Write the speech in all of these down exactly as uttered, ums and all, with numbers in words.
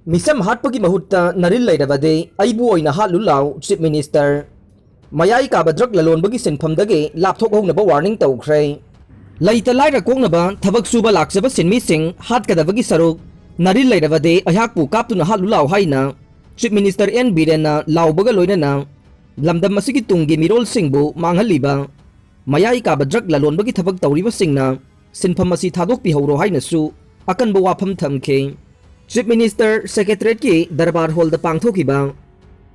ꯃꯤꯁꯝ ꯍꯥꯠꯄꯒꯤ ꯃꯍꯨꯠꯇ ꯅꯔꯤꯜ ꯂꯩꯔꯕꯗꯤ ꯑꯩꯕꯨ ꯑꯣꯏꯅ ꯍꯥꯠꯂꯨ ꯂꯥꯎ, Chief Minister꯫ ꯃꯌꯥꯏ ꯀꯥꯕ drug ꯂꯂꯣꯟꯕꯒꯤ ꯁꯤꯟꯐꯝꯗꯒꯤ ꯂꯥꯞꯊꯣꯛꯍꯧꯅꯕ warning ꯇꯧꯈ꯭ꯔꯦ꯫ ꯂꯩꯇ ꯂꯥꯏꯔ ꯀꯣꯛꯅꯕ ꯊꯕꯛ ꯁꯨꯕ ꯂꯥꯛꯆꯕ ꯁꯤꯟꯃꯤꯁꯤꯡ ꯍꯥꯠꯀꯗꯕꯒꯤ ꯁꯔꯨꯛ ꯅꯔꯤꯜ ꯂꯩꯔꯕꯗꯤ ꯑꯩꯍꯥꯛꯄꯨ ꯀꯥꯞꯇꯨꯅ ꯍꯥꯠꯂꯨ ꯂꯥꯎ ꯍꯥꯏꯅ Chief Minister N ꯕꯤꯔꯦꯟꯅ ꯂꯥꯎꯕꯒ ꯂꯣꯏꯅꯅ ꯂꯝꯗꯝ ꯑꯁꯤꯒꯤ ꯇꯨꯡꯒꯤ ꯃꯤꯔꯣꯜꯁꯤꯡꯕꯨ ꯃꯥꯡꯍꯜꯂꯤꯕ ꯃꯌꯥꯏ ꯀꯥꯕ drug ꯂꯂꯣꯟꯕꯒꯤ ꯊꯕꯛ ꯇꯧꯔꯤꯕꯁꯤꯡꯅ ꯁꯤꯟꯐꯝ ꯑꯁꯤ ꯊꯥꯗꯣꯛꯄꯤꯍꯧꯔꯣ ꯍꯥꯏꯅꯁꯨ ꯑꯀꯟꯕ ꯋꯥꯐꯝ ꯊꯝꯈꯤ꯫ Chief Minister Secretariatꯀꯤ ꯗꯔꯕꯥꯔ ꯍꯣꯜꯗ ꯄꯥꯡꯊꯣꯛꯈꯤꯕ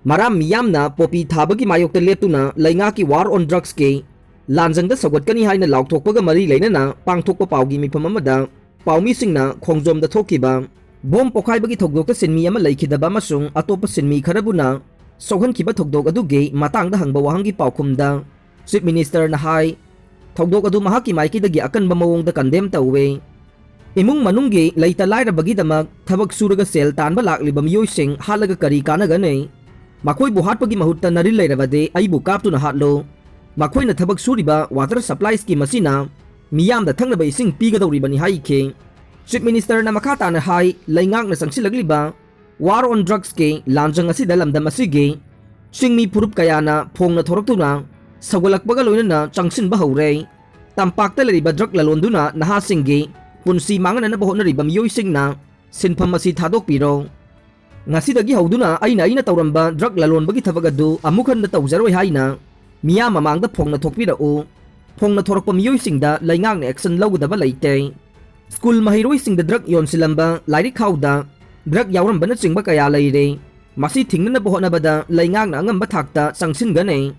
ꯃꯔꯥꯝ ꯃꯤꯌꯥꯝꯅ ꯄꯣꯄꯤ ꯊꯥꯕꯒꯤ ꯃꯥꯌꯣꯛꯇ ꯂꯦꯞꯇꯨꯅ ꯂꯩꯉꯥꯛꯀꯤ war on drugsꯀꯤ ꯂꯥꯟꯖꯪꯗ ꯁꯧꯒꯠꯀꯅꯤ ꯍꯥꯏꯅ ꯂꯥꯎꯊꯣꯛꯄꯒ ꯃꯔꯤ ꯂꯩꯅꯅ ꯄꯥꯡꯊꯣꯛꯄ ꯄꯥꯎꯒꯤ ꯃꯤꯐꯝ ꯑꯃꯗ ꯄꯥꯎꯃꯤꯁꯤꯡꯅ ꯈꯣꯡꯖꯣꯝꯗ ꯊꯣꯛꯈꯤꯕ ꯕꯣꯝ ꯄꯣꯈꯥꯏꯕꯒꯤ ꯊꯧꯗꯣꯛꯇ ꯁꯤꯟꯃꯤ ꯑꯃ ꯂꯩꯈꯤꯗꯕ ꯑꯃꯁꯨꯡ ꯑꯇꯣꯞꯄ ꯁꯤꯟꯃꯤ ꯈꯔꯕꯨꯅ ꯁꯣꯛꯍꯟꯈꯤꯕ ꯊꯧꯗꯣꯛ ꯑꯗꯨꯒꯤ ꯃꯇꯥꯡꯗ ꯍꯪꯕ ꯋꯥꯍꯪꯒꯤ ꯄꯥꯎꯈꯨꯝꯗ Chief Ministerꯅ ꯍꯥꯏ, ꯊꯧꯗꯣꯛ ꯑꯗꯨ ꯃꯍꯥꯛꯀꯤ ꯃꯥꯏꯀꯩꯗꯒꯤ ꯑꯀꯟꯕ ꯃꯑꯣꯡꯗ condemn ꯇꯧꯏ꯫ ꯏꯃꯨꯡ ꯃꯅꯨꯡꯒꯤ ꯂꯩꯇ ꯂꯥꯏꯔꯕꯒꯤꯗꯃꯛ ꯊꯕꯛ ꯁꯨꯔꯒ ꯁꯦꯜ ꯇꯥꯟꯕ ꯂꯥꯛꯂꯤꯕ ꯃꯤꯑꯣꯏꯁꯤꯡ ꯍꯥꯠꯂꯒ ꯀꯔꯤ ꯀꯥꯟꯅꯒꯅꯤ? ꯃꯈꯣꯏꯕꯨ ꯍꯥꯠꯄꯒꯤ ꯃꯍꯨꯠꯇ ꯅꯔꯤꯜ ꯂꯩꯔꯕꯗꯤ ꯑꯩꯕꯨ ꯀꯥꯞꯇꯨꯅ ꯍꯥꯠꯂꯨ꯫ ꯃꯈꯣꯏꯅ ꯊꯕꯛ ꯁꯨꯔꯤꯕ water supply schemeꯑꯁꯤꯅ ꯃꯤꯌꯥꯝꯗ ꯊꯛꯅꯕ ꯏꯁꯤꯡ ꯄꯤꯒꯗꯧꯔꯤꯕꯅꯤ ꯍꯥꯏꯈꯤ꯫ Chief Ministerꯅ ꯃꯈꯥ ꯇꯥꯅ ꯍꯥꯏ, ꯂꯩꯉꯥꯛꯅ ꯆꯪꯁꯤꯜꯂꯛꯂꯤꯕ war on drugsꯀꯤ ꯂꯥꯟꯖꯪ ꯑꯁꯤꯗ ꯂꯝꯗꯝ ꯑꯁꯤꯒꯤ ꯆꯤꯡꯃꯤ ꯐꯨꯔꯨꯞ ꯀꯌꯥꯅ ꯐꯣꯡꯅ ꯊꯣꯔꯛꯇꯨꯅ ꯁꯧꯒꯠꯂꯛꯄꯒ ꯂꯣꯏꯅꯅ ꯆꯪꯁꯤꯟꯕ ꯍꯧꯔꯦ꯫ ꯇꯝꯄꯥꯛꯇ ꯂꯩꯔꯤꯕ drug ꯂꯂꯣꯟꯗꯨꯅ ꯅꯍꯥꯁꯤꯡꯒꯤ ꯄꯨꯟꯁꯤ ꯃꯥꯡꯍꯟꯅꯅꯕ ꯍꯣꯠꯅꯔꯤꯕ ꯃꯤꯑꯣꯏꯁꯤꯡꯅ ꯁꯤꯟꯐꯝ ꯑꯁꯤ ꯊꯥꯗꯣꯛꯄꯤꯔꯣ꯫ ꯉꯁꯤꯗꯒꯤ ꯍꯧꯗꯨꯅ ꯑꯩꯅ ꯑꯩꯅ ꯇꯧꯔꯝꯕ drug ꯂꯂꯣꯟꯕꯒꯤ ꯊꯕꯛ ꯑꯗꯨ ꯑꯃꯨꯛ ꯍꯟꯅ ꯇꯧꯖꯔꯣꯏ ꯍꯥꯏꯅ ꯃꯤꯌꯥꯝ ꯃꯃꯥꯡꯗ ꯐꯣꯡꯅ ꯊꯣꯛꯄꯤꯔꯛꯎ꯫ ꯐꯣꯡꯅ ꯊꯣꯔꯛꯄ ꯃꯤꯑꯣꯏꯁꯤꯡꯗ ꯂꯩꯉꯥꯛꯅ action ꯂꯧꯒꯗꯕ ꯂꯩꯇꯦ꯫ ꯁ꯭ꯀꯨꯜ ꯃꯍꯩꯔꯣꯏꯁꯤꯡꯗ drug ꯌꯣꯟꯁꯤꯜꯂꯝꯕ, ꯂꯥꯏꯔꯤꯛ ꯈꯥꯎꯗ drug ꯌꯥꯎꯔꯝꯕꯅꯆꯤꯡꯕ ꯀꯌꯥ ꯂꯩꯔꯦ꯫ ꯃꯁꯤ ꯊꯤꯡꯅꯅꯕ ꯍꯣꯠꯅꯕꯗ ꯂꯩꯉꯥꯛꯅ ꯑꯉꯝꯕ ꯊꯥꯛꯇ ꯆꯪꯁꯤꯟꯒꯅꯤ꯫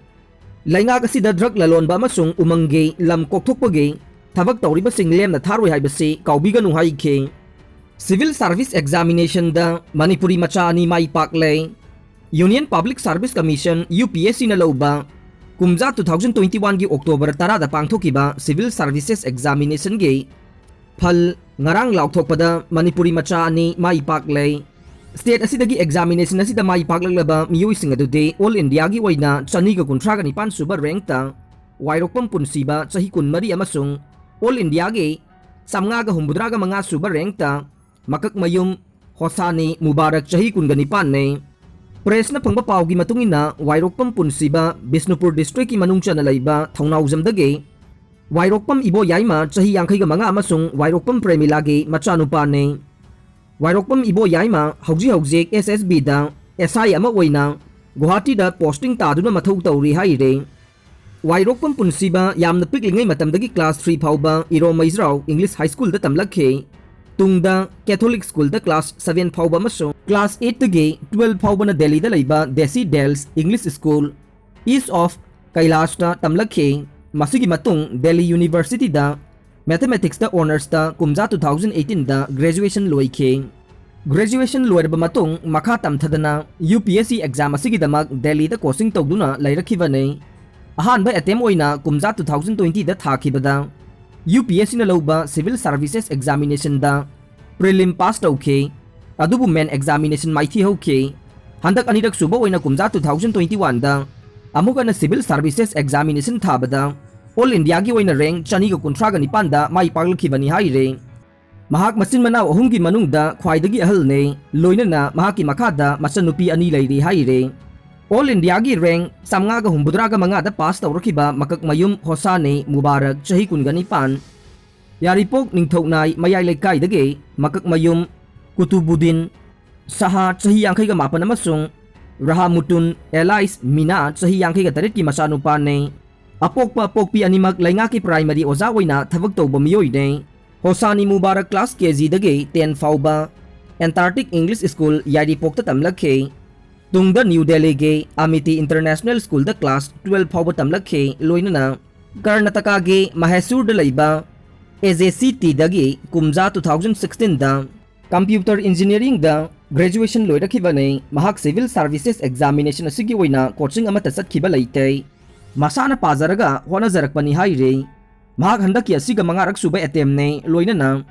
ꯂꯩꯉꯥꯛ ꯑꯁꯤꯗ drug ꯂꯂꯣꯟꯕ ꯑꯃꯁꯨꯡ ꯎꯃꯪꯒꯤ ꯂꯝ ꯀꯣꯛꯊꯣꯛꯄꯒꯤ ꯊꯕꯛ ꯇꯧꯔꯤꯕꯁꯤꯡ ꯂꯦꯝꯅ ꯊꯥꯔꯣꯏ ꯍꯥꯏꯕꯁꯤ ꯀꯥꯎꯕꯤꯒꯅꯨ ꯍꯥꯏꯈꯤ꯫ Civil Service Examinationꯗ ꯃꯅꯤꯄꯨꯔꯤ ꯃꯆꯥ ꯑꯅꯤ ꯃꯥꯏ ꯄꯥꯛꯂꯦ꯫ Union Public Service Commission, UPSCꯅ ꯂꯧꯕ ꯀꯨꯝꯖꯥ two thousand twenty oneꯒꯤ October ꯇꯔꯥꯗ ꯄꯥꯡꯊꯣꯛꯈꯤꯕ Civil Services Examinationꯒꯤ ꯐꯜ ꯉꯔꯥꯡ ꯂꯥꯎꯊꯣꯛꯄꯗ ꯃꯅꯤꯄꯨꯔꯤ ꯃꯆꯥ ꯑꯅꯤ ꯃꯥꯏ ꯄꯥꯛꯂꯦ꯫ State ꯑꯁꯤꯗꯒꯤ examination ꯑꯁꯤꯗ ꯃꯥꯏ ꯄꯥꯛꯂꯛꯂꯕ ꯃꯤꯑꯣꯏꯁꯤꯡ ꯑꯗꯨꯗꯤ all Indiaꯒꯤ ꯑꯣꯏꯅ ꯆꯅꯤꯒ ꯀꯨꯟꯊ꯭ꯔꯥꯒ ꯅꯤꯄꯥꯟ ꯁꯨꯕ rankꯇ ꯋꯥꯏꯔꯣꯛꯄꯝ ꯄꯨꯟꯁꯤꯕ, ꯆꯍꯤ ꯀꯨꯟꯃꯔꯤ, ꯑꯃꯁꯨꯡ all Indiaꯒꯤ ꯆꯥꯝꯃꯉꯥꯒ ꯍꯨꯝꯐꯨꯇꯔꯥꯒ ꯃꯉꯥ ꯁꯨꯕ rankꯇ ꯃꯀꯛꯃꯌꯨꯝ ꯍꯣꯁꯥꯅꯤ ꯃꯨꯕꯥꯔꯛ ꯆꯍꯤ ꯀꯨꯟꯒ ꯅꯤꯄꯥꯟꯅꯤ꯫ ꯄ꯭ꯔꯦꯁꯅ ꯐꯪꯕ ꯄꯥꯎꯒꯤ ꯃꯇꯨꯡ ꯏꯟꯅ, ꯋꯥꯏꯔꯣꯛꯄꯝ ꯄꯨꯟꯁꯤꯕ ꯕꯤꯁꯅꯨꯄꯨꯔ ꯗꯤꯁꯇ꯭ꯔꯤꯛꯀꯤ ꯃꯅꯨꯡ ꯆꯟꯅ ꯂꯩꯕ ꯊꯧꯅꯥꯎꯖꯝꯗꯒꯤ ꯋꯥꯏꯔꯣꯛꯄꯝ ꯏꯕꯣ ꯌꯥꯏꯃ ꯆꯍꯤ ꯌꯥꯡꯈꯩꯒ ꯃꯉꯥ ꯑꯃꯁꯨꯡ ꯋꯥꯏꯔꯣꯛꯄꯝ ꯄ꯭ꯔꯦꯃꯤꯂꯥꯒꯤ ꯃꯆꯥꯅꯨꯄꯥꯅꯤ꯫ ꯋꯥꯏꯔꯣꯛꯄꯝ ꯏꯕꯣ ꯌꯥꯏꯃ ꯍꯧꯖꯤꯛ ꯍꯧꯖꯤꯛ S S Bꯗ S I ꯑꯃ ꯑꯣꯏꯅ ꯒꯨꯋꯥꯍꯥꯇꯤꯗ posting ꯇꯥꯗꯨꯅ ꯃꯊꯧ ꯇꯧꯔꯤ ꯍꯥꯏꯔꯦ꯫ ꯋꯥꯏꯔꯣꯛꯄꯝ ꯄꯨꯟꯁꯤꯕ ꯌꯥꯝꯅ ꯄꯤꯛꯂꯤꯉꯩ ꯃꯇꯝꯗꯒꯤ class three ꯐꯥꯎꯕ ꯏꯔꯣꯝ ꯃꯩꯖ꯭ꯔꯥꯎ English High Schoolꯗ ꯇꯝꯂꯛꯈꯤ꯫ ꯇꯨꯡꯗ Catholic Schoolꯗ class seven ꯐꯥꯎꯕ ꯑꯃꯁꯨꯡ class eightꯇꯒꯤ twelve ꯐꯥꯎꯕꯅ ꯗꯦꯜꯂꯤꯗ ꯂꯩꯕ Desi Dales English School, East of Kailashꯇ ꯇꯝꯂꯛꯈꯤ꯫ ꯃꯁꯤꯒꯤ ꯃꯇꯨꯡ ꯗꯦꯜꯂꯤ Universityꯗ Mathematicsꯇ honoursꯇ ꯀꯨꯝꯖꯥ two thousand eighteenꯗ graduation ꯂꯣꯏꯈꯤ꯫ Graduation ꯂꯣꯏꯔꯕ ꯃꯇꯨꯡ ꯃꯈꯥ ꯇꯝꯊꯗꯅ U P S C exam ꯑꯁꯤꯒꯤꯗꯃꯛ ꯗꯦꯜꯂꯤꯗ coaching ꯇꯧꯗꯨꯅ ꯂꯩꯔꯛꯈꯤꯕꯅꯤ꯫ ꯑꯍꯥꯟꯕ attempt ꯑꯣꯏꯅ ꯀꯨꯝꯖꯥ two thousand twentyꯗ ꯊꯥꯈꯤꯕꯗ U P S Cꯅ ꯂꯧꯕ Civil Services Examinationꯗ prelim pass ꯇꯧꯈꯤ꯫ ꯑꯗꯨꯕꯨ main examination ꯃꯥꯏꯊꯤꯍꯧꯈꯤ꯫ ꯍꯟꯗꯛ ꯑꯅꯤꯔꯛ ꯁꯨꯕ ꯑꯣꯏꯅ ꯀꯨꯝꯖꯥ two thousand twenty oneꯗ ꯑꯃꯨꯛ ꯍꯟꯅ Civil Services Examination ꯊꯥꯕꯗ All Indiaꯒꯤ ꯑꯣꯏꯅ rank ꯆꯅꯤꯒ ꯀꯨꯟꯊ꯭ꯔꯥꯒ ꯅꯤꯄꯥꯟꯗ ꯃꯥꯏ ꯄꯥꯛꯂꯛꯈꯤꯕꯅꯤ ꯍꯥꯏꯔꯤ꯫ ꯃꯍꯥꯛ ꯃꯆꯤꯟ ꯃꯅꯥꯎ ꯑꯍꯨꯝꯒꯤ ꯃꯅꯨꯡꯗ ꯈ꯭ꯋꯥꯏꯗꯒꯤ ꯑꯍꯜꯅꯤ, ꯂꯣꯏꯅꯅ ꯃꯍꯥꯛꯀꯤ ꯃꯈꯥꯗ ꯃꯆꯟꯅꯨꯄꯤ ꯑꯅꯤ ꯂꯩꯔꯤ ꯍꯥꯏꯔꯤ꯫ All Indiaꯒꯤ rank ꯆꯥꯝꯃꯉꯥꯒ ꯍꯨꯝꯐꯨꯇꯔꯥꯒ ꯃꯉꯥꯗ pass ꯇꯧꯔꯛꯈꯤꯕ ꯃꯀꯛꯃꯌꯨꯝ ꯍꯣꯁꯥꯅꯤ ꯃꯨꯕꯥꯔꯛ ꯆꯍꯤ ꯀꯨꯟꯒ ꯅꯤꯄꯥꯟ, ꯌꯥꯔꯤꯄꯣꯛ ꯅꯤꯡꯊꯧꯅꯥꯏ ꯃꯌꯥꯏ ꯂꯩꯀꯥꯏꯗꯒꯤ ꯃꯀꯛꯃꯌꯨꯝ ꯀꯨꯇꯨꯕꯨꯗꯤꯟ ꯁꯍꯥ ꯆꯍꯤ ꯌꯥꯡꯈꯩꯒ ꯃꯥꯄꯟ ꯑꯃꯁꯨꯡ ꯔꯍꯥꯃꯨꯇꯨꯟ ꯑꯦꯂꯥꯏꯁ ꯃꯤꯅꯥ ꯆꯍꯤ ꯌꯥꯡꯈꯩꯒ ꯇꯔꯦꯠꯀꯤ ꯃꯆꯥꯅꯨꯄꯥꯅꯤ꯫ ꯑꯄꯣꯛꯄ ꯄꯣꯛꯄꯤ ꯑꯅꯤꯃꯛ ꯂꯩꯉꯥꯛꯀꯤ primary ꯑꯣꯖꯥ ꯑꯣꯏꯅ ꯊꯕꯛ ꯇꯧꯕ ꯃꯤꯑꯣꯏꯅꯤ꯫ ꯍꯣꯁꯥꯅꯤ ꯃꯨꯕꯥꯔꯛ class K Gꯗꯒꯤ ten ꯐꯥꯎꯕ Antarctic English School ꯌꯥꯏꯔꯤꯄꯣꯛꯇ ꯇꯝꯂꯛꯈꯤ꯫ ꯇꯨꯡꯗ ꯅ꯭ꯌꯨ ꯗꯦꯜꯂꯤꯒꯤ Amity International Schoolꯗ class twelve ꯐꯥꯎꯕ ꯇꯝꯂꯛꯈꯤ, ꯂꯣꯏꯅꯅ ꯀꯔꯅꯥꯇꯀꯥꯒꯤ ꯃꯍꯦꯁꯨꯔꯗ ꯂꯩꯕ A J C Tꯗꯒꯤ ꯀꯨꯝꯖꯥ two thousand sixteenꯗ Computer Engineeringꯗ graduation ꯂꯣꯏꯔꯛꯈꯤꯕꯅꯤ꯫ ꯃꯍꯥꯛ Civil Services Examination ꯑꯁꯤꯒꯤ ꯑꯣꯏꯅ coaching ꯑꯃꯠꯇ ꯆꯠꯈꯤꯕ ꯂꯩꯇꯦ꯫ ꯃꯁꯥꯅ ꯄꯥꯖꯔꯒ ꯍꯣꯠꯅꯖꯔꯛꯄꯅꯤ ꯍꯥꯏꯔꯤ꯫ ꯃꯍꯥꯛ ꯍꯟꯗꯛꯀꯤ ꯑꯁꯤꯒ ꯃꯉꯥꯔꯛ ꯁꯨꯕ attemptꯅꯤ, ꯂꯣꯏꯅꯅ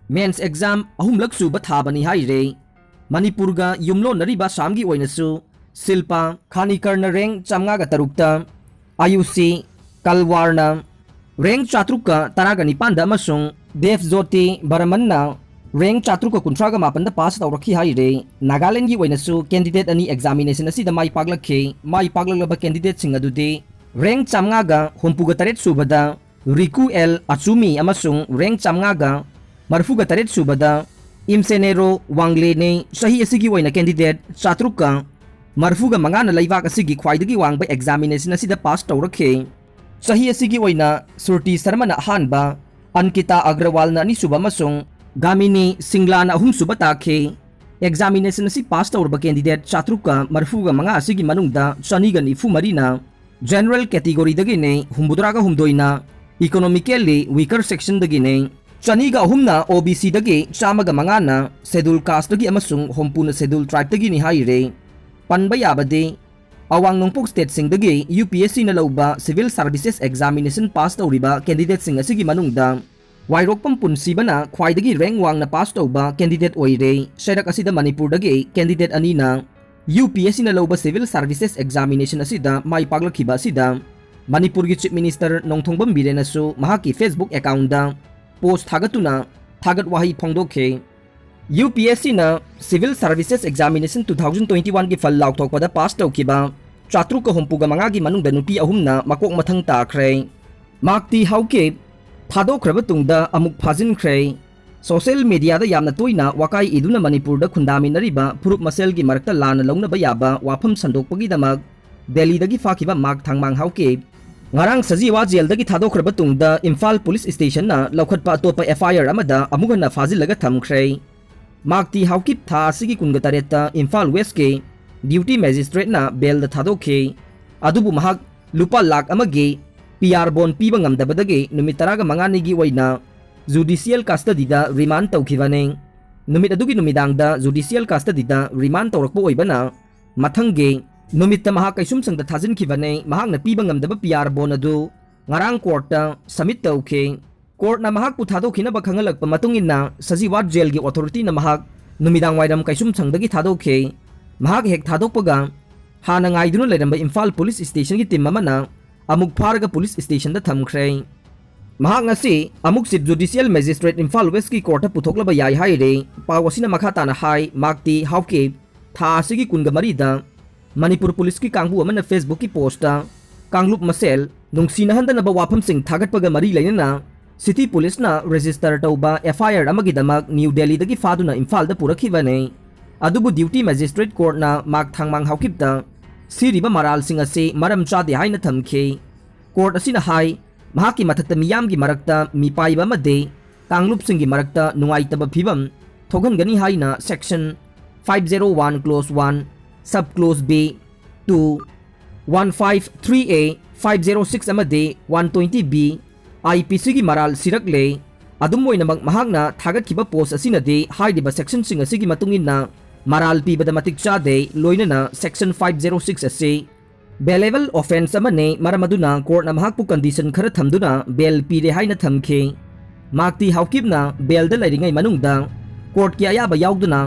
mains exam ꯑꯍꯨꯝꯂꯛ ꯁꯨꯕ ꯊꯥꯕꯅꯤ ꯍꯥꯏꯔꯤ꯫ ꯃꯅꯤꯄꯨꯔꯒ ꯌꯨꯝꯂꯣꯟꯅꯔꯤꯕ ꯑꯁꯥꯝꯒꯤ ꯑꯣꯏꯅꯁꯨ ꯁꯤꯜꯄꯥ ꯈꯥꯅꯤꯀꯔꯅ rank ꯆꯥꯝꯃꯉꯥꯒ ꯇꯔꯨꯛꯇ, ꯑꯌꯨꯁꯤ ꯀꯜꯋꯥꯔꯅ rank ꯆꯥꯇ꯭ꯔꯨꯛꯀ ꯇꯔꯥꯒ ꯅꯤꯄꯥꯟꯗ ꯑꯃꯁꯨꯡ ꯗꯦꯕꯖꯣꯇꯤ ꯕꯔꯃꯟꯅ ꯔꯦꯡ ꯆꯥꯇ꯭ꯔꯨꯛꯀ ꯀꯨꯟꯊ꯭ꯔꯥꯒ ꯃꯥꯄꯟꯗ ꯄꯥꯁ ꯇꯧꯔꯛꯈꯤ ꯍꯥꯏꯔꯦ꯫ ꯅꯥꯒꯥꯂꯦꯟꯒꯤ ꯑꯣꯏꯅꯁꯨ ꯀꯦꯟꯗꯤꯗꯦꯠ ꯑꯅꯤ ꯑꯦꯛꯖꯥꯃꯤꯅꯦꯁꯟ ꯑꯁꯤꯗ ꯃꯥꯏ ꯄꯥꯛꯂꯛꯈꯤ꯫ ꯃꯥꯏ ꯄꯥꯛꯂꯛꯂꯕ ꯀꯦꯟꯗꯤꯗꯦꯠꯁꯤꯡ ꯑꯗꯨꯗꯤ ꯔꯦꯡ ꯆꯥꯝꯃꯉꯥꯒ ꯍꯨꯝꯐꯨꯒ ꯇꯔꯦꯠ ꯁꯨꯕꯗ ꯔꯤꯀꯨ ꯑꯦꯜ ꯑꯆꯨꯃꯤ ꯑꯃꯁꯨꯡ ꯔꯦꯡ ꯆꯥꯝꯃꯉꯥꯒ ꯃꯔꯤꯐꯨꯒ ꯇꯔꯦꯠ ꯁꯨꯕꯗ ꯏꯝꯁꯦꯅꯦꯔꯣ ꯋꯥꯡꯂꯦꯅꯦ꯫ ꯆꯍꯤ ꯑꯁꯤꯒꯤ ꯑꯣꯏꯅ ꯀꯦꯟꯗꯤꯗꯦꯠ ꯆꯥꯇ꯭ꯔꯨꯛꯀ ꯃꯔꯤꯐꯨꯒ ꯃꯉꯥꯅ ꯂꯩꯕꯥꯛ ꯑꯁꯤꯒꯤ ꯈ꯭ꯋꯥꯏꯗꯒꯤ ꯋꯥꯡꯕ ꯑꯦꯛꯖꯥꯃꯤꯅꯦꯁꯟ ꯑꯁꯤꯗ ꯄꯥꯁ ꯇꯧꯔꯛꯈꯤ꯫ ꯆꯍꯤ ꯑꯁꯤꯒꯤ ꯑꯣꯏꯅ ꯁ꯭ꯔꯨꯇꯤ ꯁꯔꯃꯅ ꯑꯍꯥꯟꯕ, ꯑꯟꯀꯤꯇꯥ ꯑꯒ꯭ꯔꯋꯥꯜꯅ ꯑꯅꯤꯁꯨꯕ ꯑꯃꯁꯨꯡ ꯒꯥꯃꯤꯅꯤ ꯁꯤꯡꯂꯥꯅ ꯑꯍꯨꯝꯁꯨꯕ ꯇꯥꯈꯤ꯫ ꯑꯦꯛꯖꯥꯃꯤꯅꯦꯁꯟ ꯑꯁꯤ ꯄꯥꯁ ꯇꯧꯔꯕ ꯀꯦꯟꯗꯤꯗꯦꯠ ꯆꯥꯇ꯭ꯔꯨꯛꯀ ꯃꯔꯤꯐꯨꯒ ꯃꯉꯥ ꯑꯁꯤꯒꯤ ꯃꯅꯨꯡꯗ ꯆꯅꯤꯒ ꯅꯤꯐꯨ ꯃꯔꯤꯅ ꯖꯦꯅꯔꯦꯜ ꯀꯦꯇꯤꯒꯣꯔꯤꯗꯒꯤꯅꯤ, ꯍꯨꯝꯐꯨꯇꯔꯥꯒ ꯍꯨꯝꯗꯣꯏꯅ ꯏꯀꯣꯅꯣꯃꯤꯀꯦꯜꯂꯤ ꯋꯤꯀꯔ ꯁꯦꯛꯁꯟꯗꯒꯤꯅꯤ, ꯆꯅꯤꯒ ꯑꯍꯨꯝꯅ ꯑꯣ ꯕꯤ ꯁꯤꯗꯒꯤ, ꯆꯥꯝꯃꯒ ꯃꯉꯥꯅ ꯁꯦꯗꯨꯜ ꯀꯥꯁꯇꯒꯤ ꯑꯃꯁꯨꯡ ꯍꯨꯝꯐꯨꯅ ꯁꯦꯗꯨꯜ ꯇ꯭ꯔꯥꯏꯕꯇꯒꯤꯅꯤ ꯍꯥꯏꯔꯤ꯫ ꯄꯟꯕ ꯌꯥꯕꯗꯤ, ꯑꯋꯥꯡ ꯅꯣꯡꯄꯣꯛ ꯁ꯭ꯇꯦꯠꯁꯤꯡꯗꯒꯤ ꯌꯨ ꯄꯤ ꯑꯦꯁ ꯁꯤꯅ ꯂꯧꯕ ꯁꯤꯚꯤꯜ ꯁꯥꯔꯚꯤꯁꯦꯁ ꯑꯦꯛꯖꯥꯃꯤꯅꯦꯁꯟ ꯄꯥꯁ ꯇꯧꯔꯤꯕ ꯀꯦꯟꯗꯤꯗꯦꯠꯁꯤꯡ ꯑꯁꯤꯒꯤ ꯃꯅꯨꯡꯗ ꯋꯥꯏꯔꯣꯛꯄꯝ ꯄꯨꯟꯁꯤꯕꯅ ꯈ꯭ꯋꯥꯏꯗꯒꯤ ꯔꯦꯡ ꯋꯥꯡꯅ ꯄꯥꯁ ꯇꯧꯕ ꯀꯦꯟꯗꯤꯗꯦꯠ ꯑꯣꯏꯔꯦ꯫ ꯆꯩꯔꯛ ꯑꯁꯤꯗ ꯃꯅꯤꯄꯨꯔꯗꯒꯤ ꯀꯦꯟꯗꯤꯗꯦꯠ ꯑꯅꯤꯅ ꯌꯨ ꯄꯤ ꯑꯦꯁ ꯁꯤꯅ ꯂꯧꯕ ꯁꯤꯚꯤꯜ ꯁꯥꯔꯚꯤꯁꯦꯁ ꯑꯦꯛꯖꯥꯃꯤꯅꯦꯁꯟ ꯑꯁꯤꯗ ꯃꯥꯏ ꯄꯥꯛꯂꯛꯈꯤꯕ ꯑꯁꯤꯗ ꯃꯅꯤꯄꯨꯔꯒꯤ ꯆꯤꯐ ꯃꯤꯅꯤꯁꯇꯔ ꯅꯣꯡꯊꯣꯡꯕꯝ ꯕꯤꯔꯦꯟꯅꯁꯨ ꯃꯍꯥꯛꯀꯤ ꯐꯦꯁꯕꯨꯛ ꯑꯦꯀꯥꯎꯟꯗ ꯄꯣꯁ ꯊꯥꯒꯠꯇꯨꯅ ꯊꯥꯒꯠ ꯋꯥꯍꯩ ꯐꯣꯡꯗꯣꯛꯈꯤ꯫ ꯌꯨ ꯄꯤ ꯑꯦꯁ ꯁꯤꯅ civil services examination two thousand twenty ꯋꯥꯟꯒꯤ ꯐꯜ ꯂꯥꯎꯊꯣꯛꯄꯗ ꯄꯥꯁ ꯇꯧꯈꯤꯕ ꯆꯥꯇ꯭ꯔꯨꯛꯀ ꯍꯨꯝꯐꯨꯒ ꯃꯉꯥꯒꯤ ꯃꯅꯨꯡꯗ ꯅꯨꯄꯤ ꯑꯍꯨꯝꯅ ꯃꯀꯣꯛ ꯃꯊꯪ ꯇꯥꯈ꯭ꯔꯦ꯫ ꯃꯥꯛꯇꯤ ꯍꯥꯎꯀꯤꯞ ꯊꯥꯗꯣꯛꯈ꯭ꯔꯕ ꯇꯨꯡꯗ ꯑꯃꯨꯛ ꯐꯥꯖꯤꯟꯈ꯭ꯔꯦ꯫ ꯁꯣꯁꯤꯌꯦꯜ ꯃꯤꯗꯤꯌꯥꯗ ꯌꯥꯝꯅ ꯇꯣꯏꯅ ꯋꯥꯀꯥꯏ ꯏꯗꯨꯅ ꯃꯅꯤꯄꯨꯔꯗ ꯈꯨꯟꯗꯥꯃꯤꯟꯅꯔꯤꯕ ꯐꯨꯔꯨꯞ ꯃꯁꯦꯜꯒꯤ ꯃꯔꯛꯇ ꯂꯥꯟꯅ ꯂꯧꯅꯕ ꯌꯥꯕ ꯋꯥꯐꯝ ꯁꯟꯗꯣꯛꯄꯒꯤꯗꯃꯛ ꯗꯦꯜꯂꯤꯗꯒꯤ ꯐꯥꯈꯤꯕ ꯃꯥꯛ ꯊꯥꯡꯃꯥꯡ ꯍꯥꯎꯀꯤꯞ ꯉꯔꯥꯡ ꯁꯖꯤꯋꯥ ꯖꯦꯜꯗꯒꯤ ꯊꯥꯗꯣꯛꯈ꯭ꯔꯕ ꯇꯨꯡꯗ ꯏꯝꯐꯥꯜ ꯄꯨꯂꯤꯁ ꯁ꯭ꯇꯦꯁꯟꯅ ꯂꯧꯈꯠꯄ ꯑꯇꯣꯞꯄ ꯑꯦꯐ ꯑꯥꯏ ꯑꯥꯔ ꯑꯃꯗ ꯑꯃꯨꯛ ꯍꯟꯅ ꯐꯥꯖꯤꯜꯂꯒ ꯊꯝꯈ꯭ꯔꯦ꯫ ꯃꯥꯛꯇꯤ ꯍꯥꯎꯀꯤꯞ ꯊꯥ ꯑꯁꯤꯒꯤ ꯀꯨꯟꯒ ꯇꯔꯦꯠꯇ ꯏꯝꯐꯥꯜ ꯋꯦꯁꯀꯤ ꯗ꯭ꯌꯨꯇꯤ ꯃꯦꯖꯤꯁꯇ꯭ꯔꯦꯠꯅ ꯕꯦꯜꯗ ꯊꯥꯗꯣꯛꯈꯤ꯫ ꯑꯗꯨꯕꯨ ꯃꯍꯥꯛ ꯂꯨꯄꯥ ꯂꯥꯈ ꯑꯃꯒꯤ ꯄꯤ ꯑꯥꯔ ꯕꯣꯟ ꯄꯤꯕ ꯉꯝꯗꯕꯗꯒꯤ ꯅꯨꯃꯤꯠ ꯇꯔꯥꯒ ꯃꯉꯥꯅꯤꯒꯤ ꯑꯣꯏꯅ ꯖꯨꯗꯤꯁꯤꯌꯦꯜ ꯀꯁꯇꯗꯤꯗ ꯔꯤꯃꯥꯟ ꯇꯧꯈꯤꯕꯅꯤ꯫ ꯅꯨꯃꯤꯠ ꯑꯗꯨꯒꯤ ꯅꯨꯃꯤꯗꯥꯡꯗ ꯖꯨꯗꯤꯁꯤꯌꯦꯜ ꯀꯁꯇꯗꯤꯗ ꯔꯤꯃꯥꯟ ꯇꯧꯔꯛꯄ ꯑꯣꯏꯕꯅ ꯃꯊꯪꯒꯤ ꯅꯨꯃꯤꯠꯇ ꯃꯍꯥꯛ ꯀꯩꯁꯨꯝꯁꯪꯗ ꯊꯥꯖꯤꯟꯈꯤꯕꯅꯤ꯫ ꯃꯍꯥꯛꯅ ꯄꯤꯕ ꯉꯝꯗꯕ ꯄꯤ ꯑꯥꯔ ꯕꯣꯟ ꯑꯗꯨ ꯉꯔꯥꯡ ꯀꯣꯔꯠꯇ ꯁꯕꯃꯤꯠ ꯇꯧꯈꯤ꯫ ꯀꯣꯔꯠꯅ ꯃꯍꯥꯛꯄꯨ ꯊꯥꯗꯣꯛꯈꯤꯅꯕ ꯈꯪꯍꯜꯂꯛꯄ ꯃꯇꯨꯡ ꯏꯟꯅ ꯁꯖꯤꯋꯥꯠ ꯖꯦꯜꯒꯤ ꯑꯣꯊꯣꯔꯤꯇꯤꯅ ꯃꯍꯥꯛ ꯅꯨꯃꯤꯗꯥꯡ ꯋꯥꯏꯔꯝ ꯀꯩꯁꯨꯝꯁꯪꯗꯒꯤ ꯊꯥꯗꯣꯛꯈꯤ꯫ ꯃꯍꯥꯛ ꯍꯦꯛ ꯊꯥꯗꯣꯛꯄꯒ ꯍꯥꯟꯅ ꯉꯥꯏꯗꯨꯅ ꯂꯩꯔꯝꯕ ꯏꯝꯐꯥꯜ ꯄꯨꯂꯤꯁ ꯁ꯭ꯇꯦꯁꯟꯒꯤ ꯇꯤꯝ ꯑꯃꯅ ꯑꯃꯨꯛ ꯐꯥꯔꯒ ꯄꯨꯂꯤꯁ ꯁ꯭ꯇꯦꯁꯟꯗ ꯊꯝꯈ꯭ꯔꯦ꯫ ꯃꯍꯥꯛ ꯉꯁꯤ ꯑꯃꯨꯛ Chief Judicial Magistrate ꯏꯝꯐꯥꯜ Westꯀꯤ courtꯇ ꯄꯨꯊꯣꯛꯂꯕ ꯌꯥꯏ ꯍꯥꯏꯔꯦ꯫ ꯄꯥꯎ ꯑꯁꯤꯅ ꯃꯈꯥ ꯇꯥꯅ ꯍꯥꯏ, ꯃꯥꯛꯇꯤ ꯍꯥꯎꯀꯤꯞ ꯊꯥ ꯑꯁꯤꯒꯤ ꯀꯨꯟꯒ ꯃꯔꯤꯗ ꯃꯅꯤꯄꯨꯔ ꯄꯨꯂꯤꯁꯀꯤ ꯀꯥꯡꯕꯨ ꯑꯃꯅ Facebookꯀꯤ postꯇ ꯀꯥꯡꯂꯨꯞ ꯃꯁꯦꯜ ꯅꯨꯡꯁꯤꯅꯍꯟꯗꯅꯕ ꯋꯥꯐꯝꯁꯤꯡ ꯊꯥꯒꯠꯄꯒ ꯃꯔꯤ ꯂꯩꯅꯅ city ꯄꯨꯂꯤꯁꯅ register ꯇꯧꯕ F I R ꯑꯃꯒꯤꯗꯃꯛ ꯅ꯭ꯌꯨ ꯗꯦꯜꯂꯤꯗꯒꯤ ꯐꯥꯗꯨꯅ ꯏꯝꯐꯥꯜꯗ ꯄꯨꯔꯛꯈꯤꯕꯅꯤ꯫ ꯑꯗꯨꯕꯨ duty magistrate courtꯅ ꯃꯥꯛ ꯊꯥꯡꯃꯥꯡ ꯍꯥꯎꯀꯤꯞꯇ ꯁꯤꯔꯤꯕ ꯃꯔꯥꯜꯁꯤꯡ ꯑꯁꯤ ꯃꯔꯝ ꯆꯥꯗꯦ ꯍꯥꯏꯅ ꯊꯝꯈꯤ꯫ Court ꯑꯁꯤꯅ ꯍꯥꯏ, ꯃꯍꯥꯛꯀꯤ ꯃꯊꯛꯇ ꯃꯤꯌꯥꯝꯒꯤ ꯃꯔꯛꯇ ꯃꯤꯄꯥꯏꯕ ꯑꯃꯗꯤ ꯀꯥꯡꯂꯨꯞꯁꯤꯡꯒꯤ ꯃꯔꯛꯇ ꯅꯨꯡꯉꯥꯏꯇꯕ ꯐꯤꯕꯝ ꯊꯣꯛꯍꯟꯒꯅꯤ ꯍꯥꯏꯅ section five zero one clause one, sub clause B, two, one five three A, five zero six ꯑꯃꯗꯤ one twenty B I P Cꯒꯤ ꯃꯔꯥꯜ ꯁꯤꯔꯛꯂꯦ꯫ ꯑꯗꯨꯝ ꯑꯣꯏꯅꯃꯛ, ꯃꯍꯥꯛꯅ ꯊꯥꯒꯠꯈꯤꯕ post ꯑꯁꯤꯅꯗꯤ ꯍꯥꯏꯔꯤꯕ sectionꯁꯤꯡ ꯑꯁꯤꯒꯤ ꯃꯇꯨꯡ ꯏꯟꯅ ꯃꯔꯥꯜ ꯄꯤꯕꯗ ꯃꯇꯤꯛ ꯆꯥꯗꯦ, ꯂꯣꯏꯅꯅ section five zero six ꯑꯁꯤ bailable offence ꯑꯃꯅꯤ, ꯃꯔꯝ ꯑꯗꯨꯅ courtꯅ ꯃꯍꯥꯛꯄꯨ condition ꯈꯔ ꯊꯝꯗꯨꯅ bail ꯄꯤꯔꯦ ꯍꯥꯏꯅ ꯊꯝꯈꯤ꯫ ꯃꯥꯛꯇꯤ ꯍꯥꯎꯀꯤꯞꯅ bailꯗ ꯂꯩꯔꯤꯉꯩ ꯃꯅꯨꯡꯗ courtꯀꯤ ꯑꯌꯥꯕ ꯌꯥꯎꯗꯅ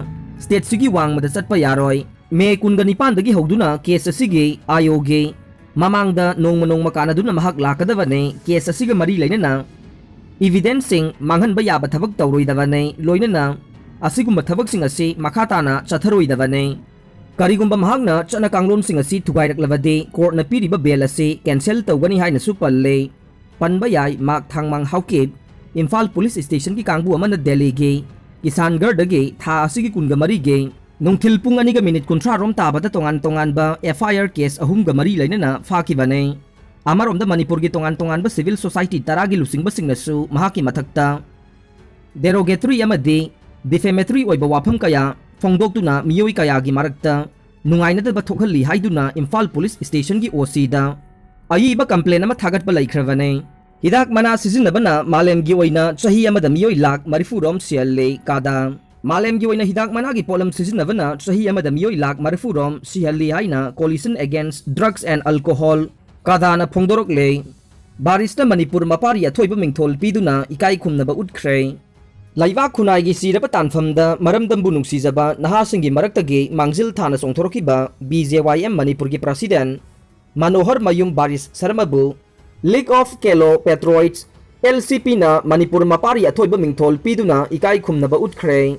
stateꯁꯤꯒꯤ ꯋꯥꯡꯃꯗ ꯆꯠꯄ ꯌꯥꯔꯣꯏ꯫ May ꯀꯨꯟꯒ ꯅꯤꯄꯥꯟꯗꯒꯤ ꯍꯧꯗꯨꯅ case ꯑꯁꯤꯒꯤ I O ꯒꯤ ꯃꯃꯥꯡꯗ ꯅꯣꯡꯃ ꯅꯣꯡꯃ ꯀꯥꯟꯅꯗꯨꯅ ꯃꯍꯥꯛ ꯂꯥꯛꯀꯗꯕꯅꯤ꯫ Case ꯑꯁꯤꯒ ꯃꯔꯤ ꯂꯩꯅꯅ evidenceꯁꯤꯡ ꯃꯥꯡꯍꯟꯕ ꯌꯥꯕ ꯊꯕꯛ ꯇꯧꯔꯣꯏꯗꯕꯅꯤ, ꯂꯣꯏꯅꯅ ꯑꯁꯤꯒꯨꯝꯕ ꯊꯕꯛꯁꯤꯡ ꯑꯁꯤ ꯃꯈꯥ ꯇꯥꯅ ꯆꯠꯊꯔꯣꯏꯗꯕꯅꯤ꯫ ꯀꯔꯤꯒꯨꯝꯕ ꯃꯍꯥꯛꯅ ꯆꯠꯅ ꯀꯥꯡꯂꯣꯟꯁꯤꯡ ꯑꯁꯤ ꯊꯨꯒꯥꯏꯔꯛꯂꯕꯗꯤ courtꯅ ꯄꯤꯔꯤꯕ bail ꯑꯁꯤ cancel ꯇꯧꯒꯅꯤ ꯍꯥꯏꯅꯁꯨ ꯄꯜꯂꯤ꯫ ꯄꯟꯕ ꯌꯥꯏ, ꯃꯥꯛ ꯊꯥꯡꯃꯥꯡ ꯍꯥꯎꯀꯤꯞ ꯏꯝꯐꯥꯜ ꯄꯨꯂꯤꯁ stationꯒꯤ ꯀꯥꯡꯕꯨ ꯑꯃꯅ ꯗꯦꯜꯂꯤꯒꯤ ꯀꯤꯁꯥꯟꯒꯔꯗꯒꯤ ꯊꯥ ꯑꯁꯤꯒꯤ ꯀꯨꯟꯒ ꯃꯔꯤꯒꯤ ꯅꯨꯡꯊꯤꯜ ꯄꯨꯡ ꯑꯅꯤꯒ minute ꯀꯨꯟꯊ꯭ꯔꯥ ꯔꯣꯝ ꯇꯥꯕꯗ ꯇꯣꯉꯥꯟ ꯇꯣꯉꯥꯟꯕ F I R case ꯑꯍꯨꯝꯒ ꯃꯔꯤ ꯂꯩꯅꯅ ꯐꯥꯈꯤꯕꯅꯤ꯫ ꯑꯃꯔꯣꯝꯗ ꯃꯅꯤꯄꯨꯔꯒꯤ ꯇꯣꯉꯥꯟ ꯇꯣꯉꯥꯟꯕ civil society ꯇꯔꯥꯒꯤ ꯂꯨꯆꯤꯡꯕꯁꯤꯡꯅꯁꯨ ꯃꯍꯥꯛꯀꯤ ꯃꯊꯛꯇ derogatory ꯑꯃꯗꯤ defamatory ꯑꯣꯏꯕ ꯋꯥꯐꯝ ꯀꯌꯥ ꯐꯣꯡꯗꯣꯛꯇꯨꯅ ꯃꯤꯑꯣꯏ ꯀꯌꯥꯒꯤ ꯃꯔꯛꯇ ꯅꯨꯡꯉꯥꯏꯅꯗꯕ ꯊꯣꯛꯍꯜꯂꯤ ꯍꯥꯏꯗꯨꯅ ꯏꯝꯐꯥꯜ ꯄꯨꯂꯤꯁ stationꯒꯤ O Cꯗ ꯑꯏꯕ complaint ꯑꯃ ꯊꯥꯒꯠꯄ ꯂꯩꯈ꯭ꯔꯕꯅꯤ꯫ ꯍꯤꯗꯥꯛ ꯃꯅꯥ ꯁꯤꯖꯤꯟꯅꯕꯅ ꯃꯥꯂꯦꯝꯒꯤ ꯑꯣꯏꯅ ꯆꯍꯤ ꯑꯃꯗ ꯃꯤꯑꯣꯏ ꯂꯥꯈ ꯃꯔꯤꯐꯨ ꯔꯣꯝ ꯁꯤꯍꯜꯂꯤ꯫ ꯀꯥꯗꯥ꯫ ꯃꯥꯂꯦꯝꯒꯤ ꯑꯣꯏꯅ ꯍꯤꯗꯥꯛ ꯃꯅꯥꯒꯤ ꯄꯣꯠꯂꯝ ꯁꯤꯖꯤꯟꯅꯕꯅ ꯆꯍꯤ ꯑꯃꯗ ꯃꯤꯑꯣꯏ ꯂꯥꯈ ꯃꯔꯤꯐꯨ ꯔꯣꯝ ꯁꯤꯍꯜꯂꯤ ꯍꯥꯏꯅ Coalition Against Drugs and Alcohol, ꯀꯥꯗꯥꯅ ꯐꯣꯡꯗꯣꯔꯛꯂꯦ꯫ ꯕꯥꯔꯤꯁꯅ Manipur ꯃꯄꯥꯔꯤ ꯑꯊꯣꯏꯕ ꯃꯤꯡꯊꯣꯜ ꯄꯤꯗꯨꯅ ꯏꯀꯥꯏ ꯈꯨꯝꯅꯕ ꯎꯠꯈ꯭ꯔꯦ꯫ ꯂꯩꯕꯥꯛ ꯈꯨꯟꯅꯥꯏꯒꯤ ꯁꯤꯔꯕ ꯇꯥꯟꯐꯝꯗ ꯃꯔꯝꯗꯝꯕꯨ ꯅꯨꯡꯁꯤꯖꯕ ꯅꯍꯥꯁꯤꯡꯒꯤ ꯃꯔꯛꯇꯒꯤ ꯃꯥꯡꯖꯤꯜ ꯊꯥꯅ ꯆꯣꯡꯊꯣꯔꯛꯈꯤꯕ B J Y M ꯃꯅꯤꯄꯨꯔꯒꯤ president ꯃꯅꯣꯍꯔ ꯃꯌꯨꯝ ꯕꯥꯔꯤꯁ ꯁꯔꯃꯕꯨ League of Kalo Patriots L C ꯄꯤꯅ ꯃꯅꯤꯄꯨꯔ ꯃꯄꯥꯔꯤ ꯑꯊꯣꯏꯕ ꯃꯤꯡꯊꯣꯜ ꯄꯤꯗꯨꯅ ꯏꯀꯥꯏ ꯈꯨꯝꯅꯕ ꯎꯠꯈ꯭ꯔꯦ꯫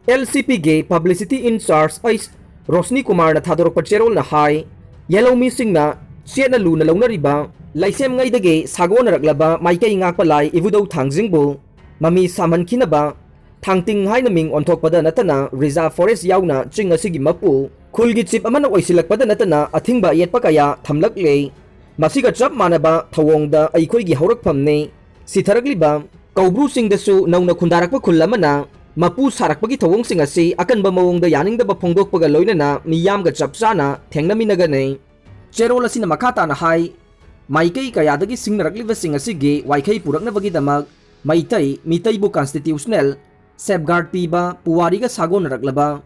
ꯑꯦꯜ ꯁꯤ ꯄꯤꯒꯤ publicity in charge H Roshni ꯀꯨꯃꯥꯔꯅ ꯊꯥꯗꯣꯔꯛꯄ ꯆꯦꯔꯣꯜꯅ ꯍꯥꯏ, ꯌꯦꯜꯍꯧꯃꯤꯁꯤꯡꯅ ꯆꯦꯠꯅ ꯂꯨꯅ ꯂꯧꯅꯔꯤꯕ ꯂꯩꯁꯦꯝꯉꯩꯗꯒꯤ ꯁꯥꯒꯣꯟꯅꯔꯛꯂꯕ ꯃꯥꯏꯀꯩ ꯉꯥꯛꯄ ꯂꯥꯏ ꯏꯕꯨꯙꯧ ꯊꯥꯡꯖꯤꯡꯕꯨ ꯃꯃꯤ ꯁꯥꯝꯍꯟꯈꯤꯅꯕ ꯊꯥꯡꯇꯤꯡ ꯍꯥꯏꯅ ꯃꯤꯡ ꯑꯣꯟꯊꯣꯛꯄꯗ ꯅꯠꯇꯅ reserve forest ꯌꯥꯎꯅ ꯆꯤꯡ ꯑꯁꯤꯒꯤ ꯃꯄꯨ ꯈꯨꯜꯒꯤ ꯆꯤꯞ ꯑꯃꯅ ꯑꯣꯏꯁꯤꯜꯂꯛꯄꯗ ꯅꯠꯇꯅ ꯑꯊꯤꯡꯕ ꯑꯌꯦꯠꯄ ꯀꯌꯥ ꯊꯝꯂꯛꯂꯦ꯫ ꯃꯁꯤꯒ ꯆꯞ ꯃꯥꯟꯅꯕ ꯊꯧꯑꯣꯡꯗ ꯑꯩꯈꯣꯏꯒꯤ ꯍꯧꯔꯛꯐꯝꯅꯤ ꯁꯤꯊꯔꯛꯂꯤꯕ ꯀꯧꯕ꯭ꯔꯨꯁꯤꯡꯗꯁꯨ ꯅꯧꯅ ꯈꯨꯟꯗꯥꯔꯛꯄ ꯈꯨꯜ ꯑꯃꯅ ꯃꯄꯨ ꯁꯥꯔꯛꯄꯒꯤ ꯊꯧꯑꯣꯡꯁꯤꯡ ꯑꯁꯤ ꯑꯀꯟꯕ ꯃꯑꯣꯡꯗ ꯌꯥꯅꯤꯡꯗꯕ ꯐꯣꯡꯗꯣꯛꯄꯒ ꯂꯣꯏꯅꯅ ꯃꯤꯌꯥꯝꯒ ꯆꯞ ꯆꯥꯅ ꯊꯦꯡꯅꯃꯤꯟꯅꯒꯅꯤ꯫ ꯆꯦꯔꯣꯜ ꯑꯁꯤꯅ ꯃꯈꯥ ꯇꯥꯅ ꯍꯥꯏ, ꯃꯥꯏꯀꯩ ꯀꯌꯥꯗꯒꯤ ꯁꯤꯡꯅꯔꯛꯂꯤꯕꯁꯤꯡ ꯑꯁꯤꯒꯤ ꯋꯥꯏꯈꯩ ꯄꯨꯔꯛꯅꯕꯒꯤꯗꯃꯛ ꯃꯩꯇꯩ ꯃꯤꯇꯩꯕꯨ constitutional safeguard ꯄꯤꯕ ꯄꯨꯋꯥꯔꯤꯒ ꯁꯥꯒꯣꯟꯅꯔꯛꯂꯕ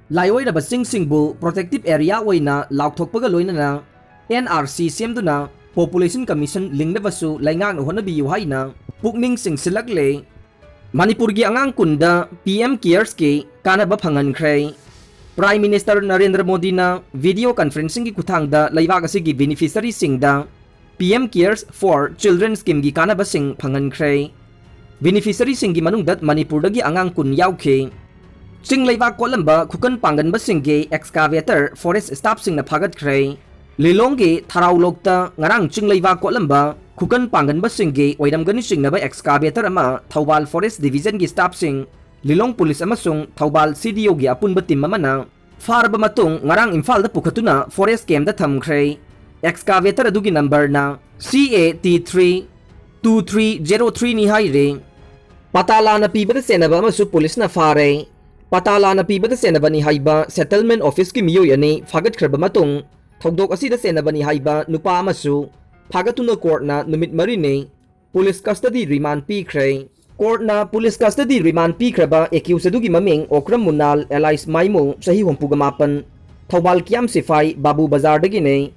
ꯂꯥꯏꯑꯣꯏꯔꯕ ꯆꯤꯡꯁꯤꯡꯕꯨ protective area ꯑꯣꯏꯅ ꯂꯥꯎꯊꯣꯛꯄꯒ ꯂꯣꯏꯅꯅ N R C ꯁꯦꯝꯗꯨꯅ Population Commission ꯂꯤꯡꯅꯕꯁꯨ ꯂꯩꯉꯥꯛꯅ ꯍꯣꯠꯅꯕꯤꯌꯨ ꯍꯥꯏꯅ ꯄꯨꯛꯅꯤꯡ ꯆꯤꯡꯁꯤꯜꯂꯛꯂꯦ꯫ ꯃꯅꯤꯄꯨꯔꯒꯤ ꯑꯉꯥꯡ ꯀꯨꯟꯗ P M CARESꯀꯤ ꯀꯥꯟꯅꯕ ꯐꯪꯍꯟꯈ꯭ꯔꯦ꯫ Prime Minister ꯅꯔꯦꯟꯗ꯭ꯔ ꯃꯣꯗꯤꯅ video conferencingꯒꯤ ꯈꯨꯠꯊꯥꯡꯗ ꯂꯩꯕꯥꯛ ꯑꯁꯤꯒꯤ beneficiaryꯁꯤꯡꯗ P M CARES for Children schemeꯒꯤ ꯀꯥꯟꯅꯕꯁꯤꯡ ꯐꯪꯍꯟꯈ꯭ꯔꯦ꯫ Beneficiaryꯁꯤꯡꯒꯤ ꯃꯅꯨꯡꯗ ꯃꯅꯤꯄꯨꯔꯗꯒꯤ ꯑꯉꯥꯡ ꯀꯨꯟ ꯌꯥꯎꯈꯤ꯫ ꯆꯤꯡ ꯂꯩꯕꯥꯛ ꯀꯣꯠꯂꯝꯕ ꯈꯨꯀꯟ ꯄꯥꯡꯒꯟꯕꯁꯤꯡꯒꯤ excavator forest staffꯁꯤꯡꯅ ꯐꯥꯒꯠꯈ꯭ꯔꯦ꯫ ꯂꯤꯂꯣꯡꯒꯤ ꯊꯔꯥꯎꯂꯣꯛꯇ ꯉꯔꯥꯡ ꯆꯤꯡ ꯂꯩꯕꯥꯛ ꯀꯣꯠꯂꯝꯕ ꯈꯨꯀꯟ ꯄꯥꯡꯒꯟꯕꯁꯤꯡꯒꯤ ꯑꯣꯏꯔꯝꯒꯅꯤ ꯆꯤꯡꯅꯕ excavator ꯑꯃ ꯊꯧꯕꯥꯜ Forest Divisionꯒꯤ staffꯁꯤꯡ, ꯂꯤꯂꯣꯡ ꯄꯨꯂꯤꯁ ꯑꯃꯁꯨꯡ ꯊꯧꯕꯥꯜ C D Oꯒꯤ ꯑꯄꯨꯟꯕ team ꯑꯃꯅ ꯐꯥꯔꯕ ꯃꯇꯨꯡ ꯉꯔꯥꯡ ꯏꯝꯐꯥꯜꯗ ꯄꯨꯈꯠꯇꯨꯅ forest campꯇ ꯊꯝꯈ꯭ꯔꯦ꯫ Excavator ꯑꯗꯨꯒꯤ numberꯅ C A T three two three zero threeꯅꯤ ꯍꯥꯏꯔꯤ꯫ ꯄꯇꯥ ꯂꯥꯟꯅ ꯄꯤꯕꯗ ꯆꯦꯟꯅꯕ ꯑꯃꯁꯨ ꯄꯨꯂꯤꯁꯅ ꯐꯥꯔꯦ꯫ ꯄꯇꯥ ꯂꯥꯟꯅ ꯄꯤꯕꯗ ꯆꯦꯟꯅꯕꯅꯤ ꯍꯥꯏꯕ settlement officeꯀꯤ ꯃꯤꯑꯣꯏ ꯑꯅꯤ ꯐꯥꯒꯠꯈ꯭ꯔꯕ ꯃꯇꯨꯡ, ꯊꯧꯗꯣꯛ ꯑꯁꯤꯗ ꯆꯦꯟꯅꯕꯅꯤ ꯍꯥꯏꯕ ꯅꯨꯄꯥ ꯑꯃꯁꯨ ꯐꯥꯒꯠꯇꯨꯅ courtꯅ ꯅꯨꯃꯤꯠ ꯃꯔꯤꯅꯤ police custody remand ꯄꯤꯈ꯭ꯔꯦ꯫ Courtꯅ police custody remand ꯄꯤꯈ꯭ꯔꯕ accused ꯑꯗꯨꯒꯤ ꯃꯃꯤꯡ ꯑꯣꯀ꯭ꯔꯝ ꯃꯨꯅꯥꯜ alias ꯃꯥꯏꯃꯨ, ꯆꯍꯤ ꯍꯨꯝꯐꯨꯒ ꯃꯥꯄꯟ, ꯊꯧꯕꯥꯜ ꯀꯤꯌꯥꯝ ꯁꯤꯐꯥꯏ ꯕꯥꯕꯨ ꯕꯖꯥꯔꯗꯒꯤꯅꯤ꯫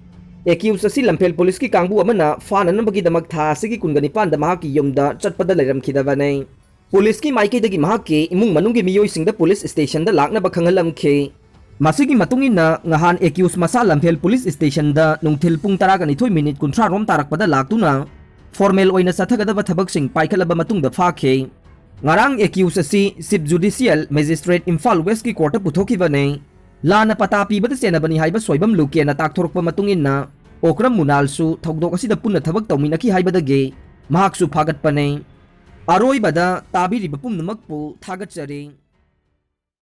Accused ꯑꯁꯤ ꯂꯝꯐꯦꯜ ꯄꯨꯂꯤꯁꯀꯤ ꯀꯥꯡꯕꯨ ꯑꯃꯅ ꯐꯥꯅꯅꯕꯒꯤꯗꯃꯛ ꯊꯥ ꯑꯁꯤꯒꯤ ꯀꯨꯟꯒ ꯅꯤꯄꯥꯟꯗ ꯃꯍꯥꯛꯀꯤ ꯌꯨꯝꯗ ꯆꯠꯄꯗ ꯂꯩꯔꯝꯈꯤꯗꯕꯅꯤ꯫ ꯄꯨꯂꯤꯁꯀꯤ ꯃꯥꯏꯀꯩꯗꯒꯤ ꯃꯍꯥꯛꯀꯤ ꯏꯃꯨꯡ ꯃꯅꯨꯡꯒꯤ ꯃꯤꯑꯣꯏꯁꯤꯡꯗ ꯄꯨꯂꯤꯁ stationꯗ ꯂꯥꯛꯅꯕ ꯈꯪꯍꯜꯂꯝꯈꯤ꯫ ꯃꯁꯤꯒꯤ ꯃꯇꯨꯡ ꯏꯟꯅ ꯉꯍꯥꯟ accused ꯃꯁꯥ ꯂꯝꯐꯦꯜ ꯄꯨꯂꯤꯁ stationꯗ ꯅꯨꯡꯊꯤꯜ ꯄꯨꯡ ꯇꯔꯥꯒ ꯅꯤꯊꯣꯏ minute ꯀꯨꯟꯊ꯭ꯔꯥ ꯔꯣꯝ ꯇꯥꯔꯛꯄꯗ ꯂꯥꯛꯇꯨꯅ ꯐꯣꯔꯃꯦꯜ ꯑꯣꯏꯅ ꯆꯠꯊꯒꯗꯕ ꯊꯕꯛꯁꯤꯡ ꯄꯥꯏꯈꯠꯂꯕ ꯃꯇꯨꯡꯗ ꯐꯥꯈꯤ꯫ ꯉꯔꯥꯡ ꯑꯦꯀ꯭ꯌꯨꯁ ꯑꯁꯤ ꯆꯤꯐ ꯖꯨꯗꯤꯁꯤꯌꯦꯜ ꯃꯦꯖꯤꯁꯇ꯭ꯔꯦꯠ ꯏꯝꯐꯥꯜ ꯋꯦꯁꯀꯤ ꯀꯣꯔꯠꯇ ꯄꯨꯊꯣꯛꯈꯤꯕꯅꯤ꯫ ꯂꯥꯟꯅ ꯄꯇꯥ ꯄꯤꯕꯗ ꯆꯦꯟꯅꯕꯅꯤ ꯍꯥꯏꯕ ꯁꯣꯏꯕꯝ ꯂꯨꯀꯦꯅ ꯇꯥꯛꯊꯣꯔꯛꯄ ꯃꯇꯨꯡ ꯏꯟꯅ, ꯑꯣꯀ꯭ꯔꯝ ꯃꯨꯅꯥꯜꯁꯨ ꯊꯧꯗꯣꯛ ꯑꯁꯤꯗ ꯄꯨꯟꯅ ꯊꯕꯛ ꯇꯧꯃꯤꯟꯅꯈꯤ ꯍꯥꯏꯕꯗꯒꯤ ꯃꯍꯥꯛꯁꯨ ꯐꯥꯒꯠꯄꯅꯤ꯫ ꯑꯔꯣꯏꯕꯗ ꯇꯥꯕꯤꯔꯤꯕ ꯄꯨꯝꯅꯃꯛꯄꯨ ꯊꯥꯒꯠꯆꯔꯤ꯫